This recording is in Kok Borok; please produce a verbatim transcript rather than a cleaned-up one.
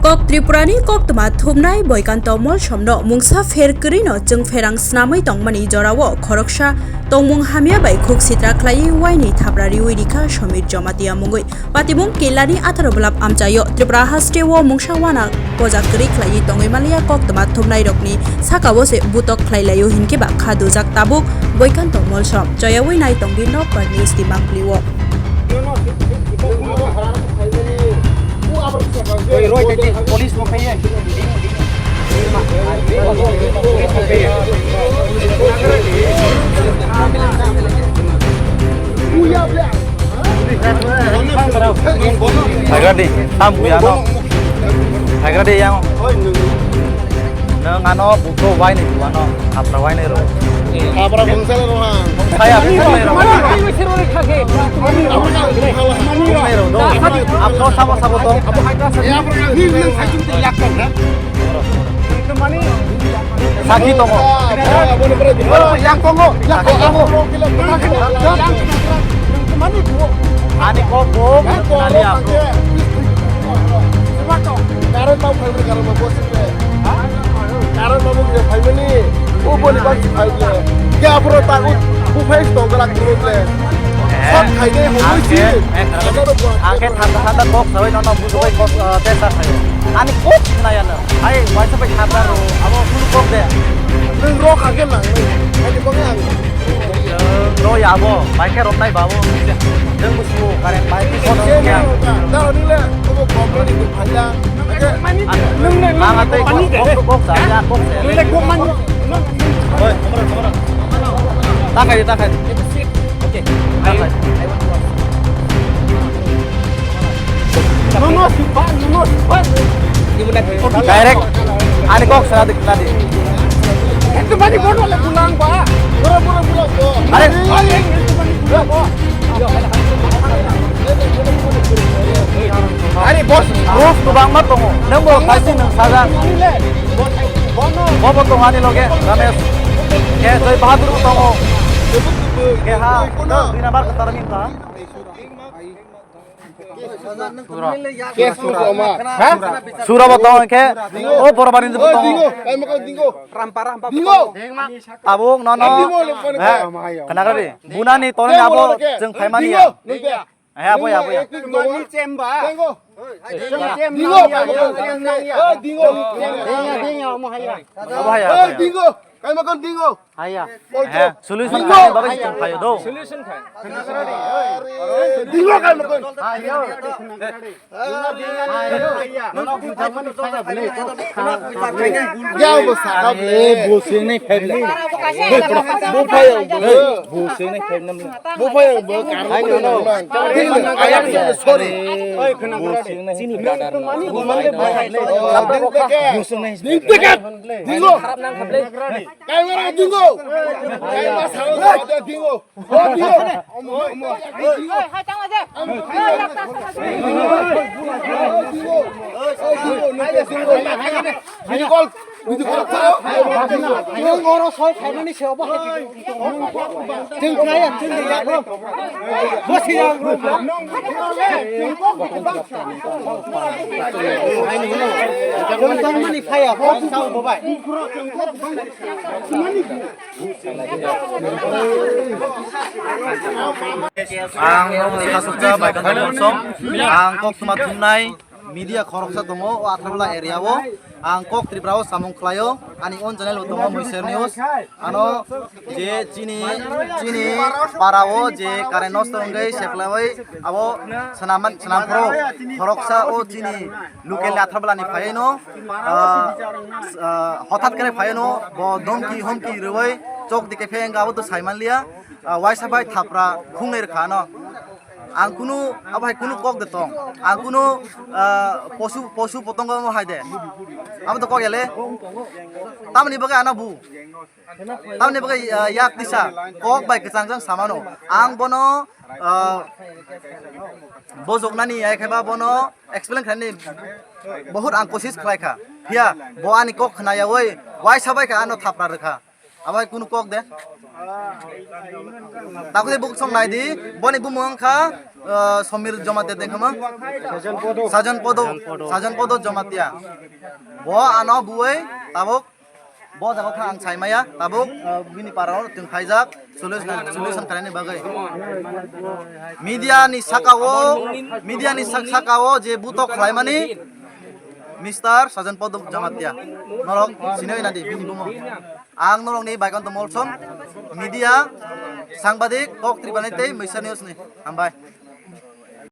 Kok Tripurani koktwma thumnai Boikanto Molsomno mungsa pher kwrwino chwng pherang snamwi tongmani jorao khoroksa tongmung hamya bai khuk sitra khlaiwi waini thapra riwi rikha Somir Jamatia mungwi. Patimung Killani atharo bwlap amchaio Tripura hasteo mungsa wana kojak kwrwi khlaiwi tongwi manliya koktwma thumnairokni sakao se butok khlai laio hinkhe ba kha dujak tabuk Boikanto Molsom. Choyawi nai tongdi Nokbar News Dimangpli o. Thaigradi, tam buya no. Thaigradi yang. Nang ano buko wai ni buano, apra wai ni ro. Apra bungsa le roha. Saya bungsa le ro. Bungsa le ro do. Apro sabo sabo to. Sakhi tongo. Yang tongo. Yang tongo. Ani kok bo. Ani apro. Karon mau karon mau bos. Karon babu je phaimani, o boni bak si phai ble. Ke apro ta u, u phai sto gara kuro ble. Sat khai de ho si. Angke thanda thanda kok sawi nono bujo bai kok tesa khai. Ani kok na ya na. Ai waisa bai thanda ro, abo kunu kok de. Nung ro kha ke nang. Ani kok ang. Ro ya bo, bai khe romnai babo. Nung busu kare bai khe kono ya. Daro ni le, ko ko ni phai ya. Ang atei kok, kok, kok sa, ya, kok sa. Oi, ta khai, ta khai. Okay. Ta khai. No, no, si pa, no, no, si pa. Direct. Ani kok sa dik tadi. Itu mani bodo le pulang ba. Bura, bura, bura, bura. Are. Itu mani bura ba. Ari boss, proof kwbangma tongo. Nwng bo kaisa nwng sajak. Bo bo tongo ani loge, Ramesh. Khe Joy Bahadur bo tongo. Khe ha, dui number kwtal ni ta. Sura. Ha? Sura bo tongo khe. O Borobani bo tongo. Dingo, kai mako dingo. Rampa rampa. Dingo. Tabuk nono. Dingo le kone. Ha? Khna kari. Bunani toni abo chwng phaimani ya. Dingo. Hai, abo ya, abo ya. Mani chemba. Dingo. Dingo. Dingo. Abo hai ya, abo ya. Dingo. Kai makon dingo. Hai ya. Hai, solution khai, babai chwng phaio do. Solution khai. Dingo kai makon. Hai ya. Ya bo sakap le. Bo sing nai phai le. Bo phai bo. Bo sing nai phai nam le. Bo phai bo. Hai no. Sorry. Bo sing nai. Chini brother. Bo sing nai. Dingo. Kai wara dingo. Kai ma sa dingo. Ang no Sasukja Baikanta Molsom, ang koktwma thumnai media khoroksa tongo o Atharmala area o. Ang kok Tripura o samung khlaio, ani own channel bo tongo Muiser News. Ano je chini, chini para o je current nosto wngwi seplaiwi abo swnam, swnam phoro khoroksa o chini local ni Atharmala ni phaiwi no, ah, ah, hothat khe phaiwi no bo domki homki rwui chok dikhe phai wngkha abo to sai manliya. Ah, waisa bai thapra khungnai rwkha ano. Ang kunu, abo hai kunu kok de tong. Ang kunu, ah, posu, posu potongo mo hai de. Abo to kok ele. Tamni bagwi ano bu. Tamni bagwi, ah, yak tisa. Kok bai kwchang jang samano. Ang bono, ah, bojoknani ai khe ba bono explain khlaini bahut ang kosis khlai kha. Phiya bo ani kok khna yawi waisa bai kha ano thapra rwkha. Abo hai kunu kok de. Takoi buk song nai di, boni bumung wngkha, uh, Somir Jamatia tengkhama. Sajon Podo. Sajon Podo, Sajon Podo Jamatia. Bo ano buwai tabuk bo jaga kha ang saimaya, tabuk, uh, bini parao tong khaijak solution, solution khlaini bagwi. Media ni sakao, media ni sak-, sakao je butok khlaimani Mister Sajon Podo Jamatia. Norok sinoi nadi bini bumung. Ang norokni Baikanto Molsom, media, sangbadik, Kok Tripura ni tei Meisa News ni. Hambai.